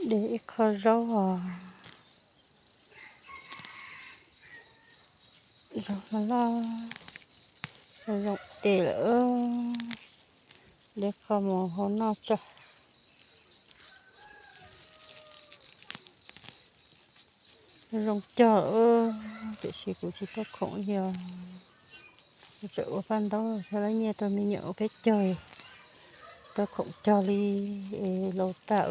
De ib qho zaub os, zaub loj loj, zaub zoo tes lawm, de qho mus hau noj tso. Zoo cog, tiam sis kuv tsis tau khoom yog kuv tseem ua paj ntaub thiab lab nyiaj rau me nyuam ua peb cog, tsis tau khoom cog li es laus tag.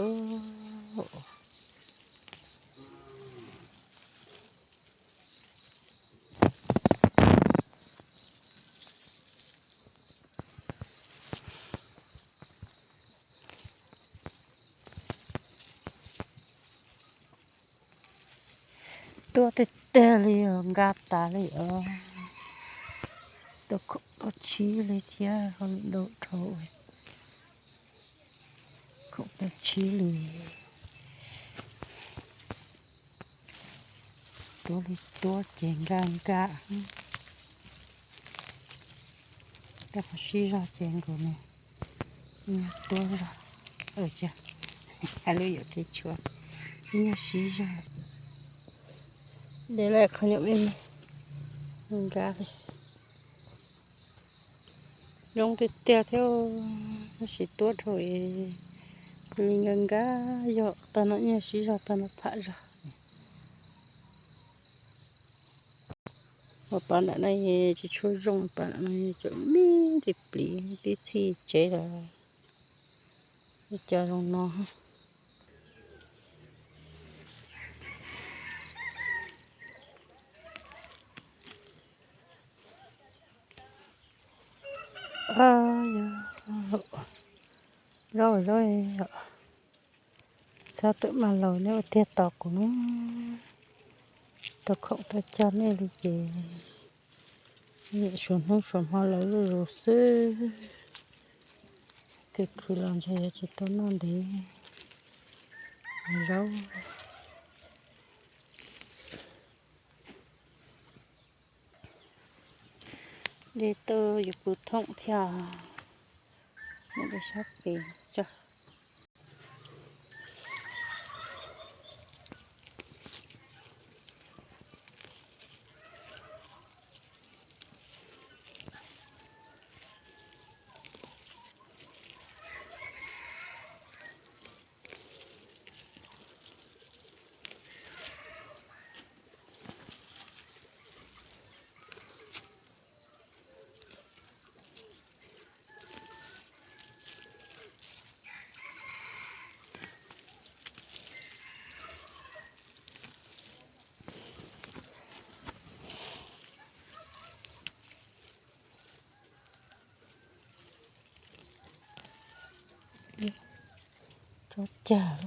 Tuaj tiag tiag li os, nkag tas li os. Tau khoom tau tsib li thiab, hauj lwm ntau dhau, khoom tau tsib li. Tuaj li tuaj ces nkag nkag. Tej qhov sib zog ces nkaus ne, tuaj zog, hais lub yuam kev tshuav, ib nyuag sib zog. De lawm qhov nyuam me me, nkag li. Zoo tiag tiag thiab, tab sis tuaj dhau li nkag nkag, yog tag no nyuag sib zog, tag no pham zog. Ua pov nram no tsis tshua zoo, pov nram no tseem me ntsis pliv, tib txhij tsev lawm. Ib co zoo no. Zaub, zaub, txhob twm maj laus, nej ua tiag tos kuv na. Tau khoom tau cog nej li ces niam suav hnub suav hmo lawv zuj zus xwb. Tus khwv los ntshe yuav tsis tau noj ntev zaub. De tau yuav puv thooj thiab, mus de sab pem tso. Tso cag.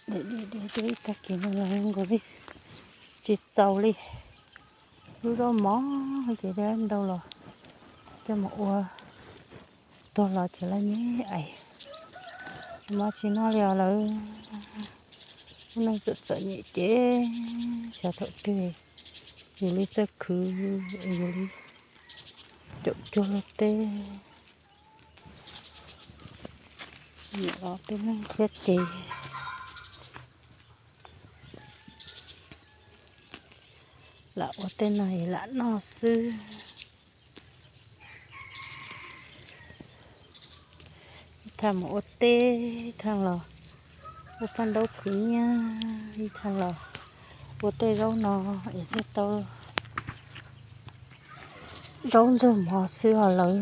De de de ib tag kis no los nkaus li tsis txaus li. Lub zaub mov ces de ntau los coj mus ua tuag los ces lawv neb ais. Mov tsis noj li os lawv. Lub neej txom txom nyem ces xyov thaum twg yus li txawj khwv, yus li caum cuag luag teb. Niam los peb leeg thiab ces lam ua tej no es lam noj xwb. Ib thaj mus ua teb, ib thaj los ua paj ntaub khwv nyiaj, ib thaj los ua tej zaub no es thiaj tau zaub ntxuag mov xwb os lawv.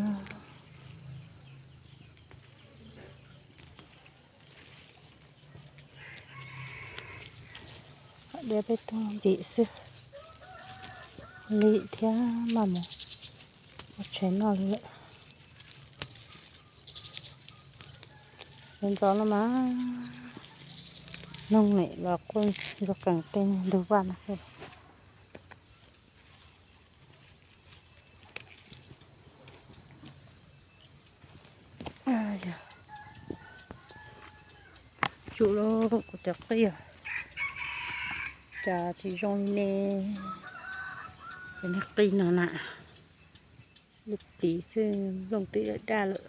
Diab peb tug ntxim xwb li thiab maj mus ua tshais noj li lawm. Ntxov ntxov no mas noog nim los quaj ntsuag qees tej ntug vaj no xwb. Tsum lauj, kuv cov qij cas tsis zoo li ne. Cov niag qij no na, lub pliv xwb nplooj twb daj daj lawm.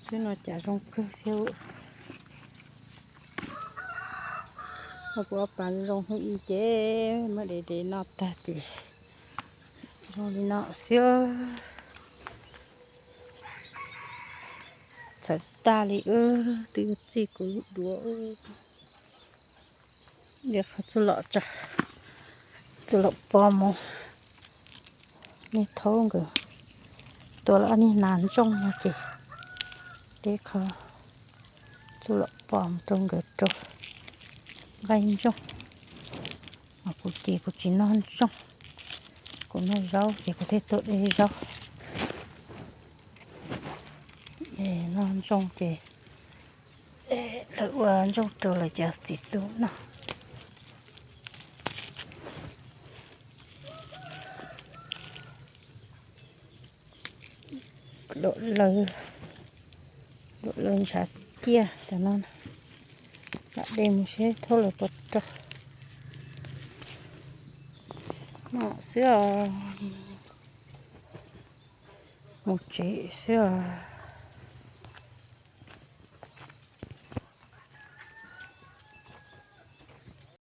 Xwb no cas zoo kawg thiab. Kuv ob pas zoo hwj i ces muab dev dev noj tag ces zoo li no xwb. Txhawv tag li, twb yuav txij kuv lub duav. Dej qhov txuj lom tsa, txuj lom pov mus. Nej thaub nkawd tua lawm ob niag nas ntsooj no ces dej qhov txuj lom pov mus rau nkawd rau nqaij ntsooj. Kuv ces kuv tsis noj ntsooj, kuv noj zaub ces kuv thiaj tua dej zaub. Noj ntsooj ces lawv ua ntsooj rau lawv cov txiv tub noj. Luam lawv, luam lawv ntshav tiag cov no. Lam dej mus seb thaub lawv puas rau. Mom xwb os, mus tsev xwb os.